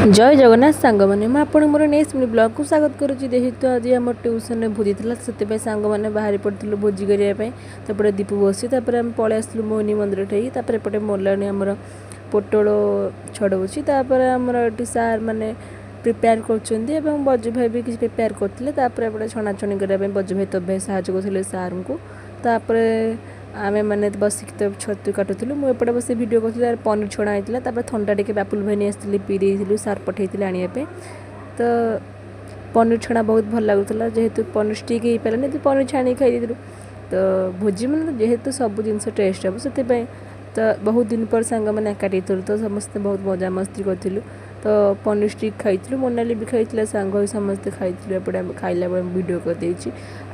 ଜୟ ଜଗନ୍ନାଥ ସାଙ୍ଗମାନେ, ମୁଁ ଆପଣଙ୍କୁ ମୋର ନେକ୍ସଟ ମିନି ବ୍ଲଗ୍କୁ ସ୍ୱାଗତ କରୁଛି। ଯେହେତୁ ଆଜି ଆମ ଟ୍ୟୁସନରେ ଭୋଜି ଥିଲା, ସେଥିପାଇଁ ସାଙ୍ଗମାନେ ବାହାରି ପଡ଼ିଥିଲୁ ଭୋଜି କରିବା ପାଇଁ। ତାପରେ ଦୀପୁ ବସି, ତାପରେ ଆମେ ପଳେଇ ଆସିଥିଲୁ ମୋହିନୀ ମନ୍ଦିର ଠେଇ। ତାପରେ ଏପଟେ ମୋଲାଣୀ ଆମର ପୋଟଳ ଛଡ଼ଉଛି। ତାପରେ ଆମର ଏଠି ସାର୍ ମାନେ ପ୍ରିପେୟାର କରୁଛନ୍ତି ଏବଂ ବଜୁ ଭାଇ ବି କିଛି ପ୍ରିପେୟାର କରୁଥିଲେ। ତାପରେ ଏପଟେ ଛଣାଛଣି କରିବା ପାଇଁ ବଜୁ ଭାଇ, ତୋ ଭାଇ ସାହାଯ୍ୟ କରୁଥିଲେ ସାର୍ଙ୍କୁ। ତାପରେ ଆମେମାନେ ବସିକି ତ ଛତୁ କାଟୁଥିଲୁ, ମୁଁ ଏପଟେ ବସି ଭିଡ଼ିଓ କରୁଥିଲି। ତାପରେ ପନିର ଛଣା ହେଇଥିଲା। ତାପରେ ଥଣ୍ଡା ଟିକେ ବାପୁଲ ଭାଇ ନେଇ ଆସିଥିଲେ, ପିଇ ଦେଇଥିଲୁ। ସାର୍ ପଠେଇଥିଲେ ଆଣିବା ପାଇଁ। ତ ପନିର ଛଣା ବହୁତ ଭଲ ଲାଗୁଥିଲା। ଯେହେତୁ ପନିର ଷ୍ଟିକ୍ ହେଇପାରିଲାନି, ତ ପନିର ଛାଣିକି ଖାଇ ଦେଇଥିଲୁ। ତ ଭୋଜି ମାନେ ତ ଯେହେତୁ ସବୁ ଜିନିଷ ଟେଷ୍ଟ ହେବ, ସେଥିପାଇଁ ତ ବହୁତ ଦିନ ପରେ ସାଙ୍ଗମାନେ ଏକାଠି ହେଇଥିଲୁ, ତ ସମସ୍ତେ ବହୁତ ମଜାମସ୍ତି କରିଥିଲୁ। ତ ପନିର ଷ୍ଟିକ୍ ଖାଇଥିଲୁ, ମୋନାଲି ବି ଖାଇଥିଲା, ସାଙ୍ଗ ହୋଇ ସମସ୍ତେ ଖାଇଥିଲୁ। ଏପଟେ ଆମେ ଖାଇଲା ବେଳେ ଭିଡ଼ିଓ କରିଦେଇଛି।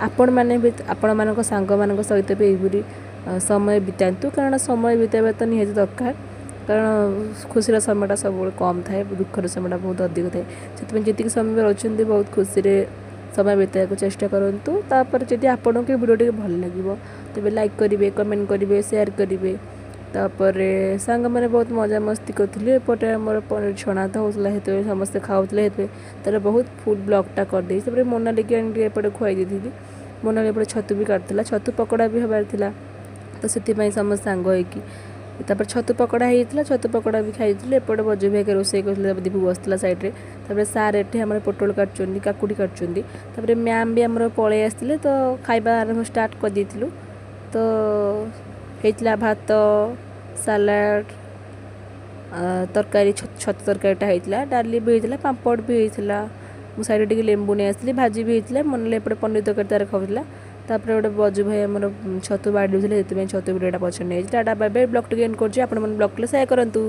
ଆପଣମାନେ ବି ଆପଣମାନଙ୍କ ସାଙ୍ଗମାନଙ୍କ ସହିତ ବି ଏହିପରି ସମୟ ବିତାନ୍ତୁ, କାରଣ ସମୟ ବିତାଇବା ତ ନିହାତି ଦରକାର। କାରଣ ଖୁସିର ସମୟଟା ସବୁବେଳେ କମ୍ ଥାଏ, ଦୁଃଖର ସମୟଟା ବହୁତ ଅଧିକ ଥାଏ। ସେଥିପାଇଁ ଯେତିକି ସମୟ ରହୁଛନ୍ତି, ବହୁତ ଖୁସିରେ ସମୟ ବିତାଇବାକୁ ଚେଷ୍ଟା କରନ୍ତୁ। ତାପରେ ଯଦି ଆପଣଙ୍କୁ ଏ ଭିଡ଼ିଓ ଟିକେ ଭଲ ଲାଗିବ, ତେବେ ଲାଇକ୍ କରିବେ, କମେଣ୍ଟ କରିବେ, ସେୟାର କରିବେ। ତାପରେ ସାଙ୍ଗମାନେ ବହୁତ ମଜାମସ୍ତି କରୁଥିଲେ। ଏପଟେ ଆମର ପନିର ଛଣା ତ ହେଉଥିଲା, ସେଥିପାଇଁ ସମସ୍ତେ ଖାଉଥିଲେ, ସେଥିପାଇଁ ତାର ବହୁତ ଫୁଲ୍ ବ୍ଲଗ୍ଟା କରିଦେଇଛି। ତାପରେ ମୋନାଲିକି ଆଣି ଟିକେ ଏପଟେ ଖୁଆଇ ଦେଇଥିଲି। ମୋନାଲି ଏପଟେ ଛତୁ ବି କାଟୁଥିଲା, ଛତୁ ପକୋଡ଼ା ବି ହେବାର ଥିଲା, ତ ସେଥିପାଇଁ ସମସ୍ତେ ସାଙ୍ଗ ହେଇକି। ତାପରେ ଛତୁ ପକୋଡ଼ା ହେଇଯାଇଥିଲା, ଛତୁ ପକୋଡ଼ା ବି ଖାଇଥିଲୁ। ଏପଟେ ବଜୁ ଭାଇକା ରୋଷେଇ କରୁଥିଲେ, ତାପରେ ଦୀପୁ ବସିଥିଲା ସାଇଡ଼୍ରେ। ତାପରେ ସାର୍ ଏଠି ଆମର ପୋଟଳ କାଟୁଛନ୍ତି, କାକୁଡ଼ି କାଟୁଛନ୍ତି। ତାପରେ ମ୍ୟାମ୍ ବି ଆମର ପଳେଇ ଆସିଥିଲେ, ତ ଖାଇବା ଆରମ୍ଭ ଷ୍ଟାର୍ଟ କରିଦେଇଥିଲୁ। ତ ହେଇଥିଲା ଭାତ, ସାଲାଡ଼, ତରକାରୀ, ଛତୁ ତରକାରୀଟା ହେଇଥିଲା, ଡାଲି ବି ହେଇଥିଲା, ପାମ୍ପଡ଼ ବି ହେଇଥିଲା। ମୁଁ ସାଇଡ଼ରେ ଟିକେ ଲେମ୍ବୁ ନେଇ ଆସିଥିଲି। ଭାଜି ବି ହେଇଥିଲା। ମନେଲେ ଏପଟେ ପନିର ତରକାରୀ ତାର ଖାଉଥିଲା। ତାପରେ ଗୋଟେ ବଜୁ ଭାଇ ଆମର ଛତୁ ବାଡ଼ଉଥିଲେ, ସେଥିପାଇଁ ଛତୁ ଭିଡ଼ିଓଟା ପଛରେ ନେଇଯାଇଛି। ଟାଟା, ବାଇ ବାଇ। ବ୍ଲଗ୍ ଟିକେ ଏଣ୍ଡ କରୁଛି। ଆପଣମାନେ ବ୍ଲଗ୍ କଲେ ସେୟାର କରନ୍ତୁ।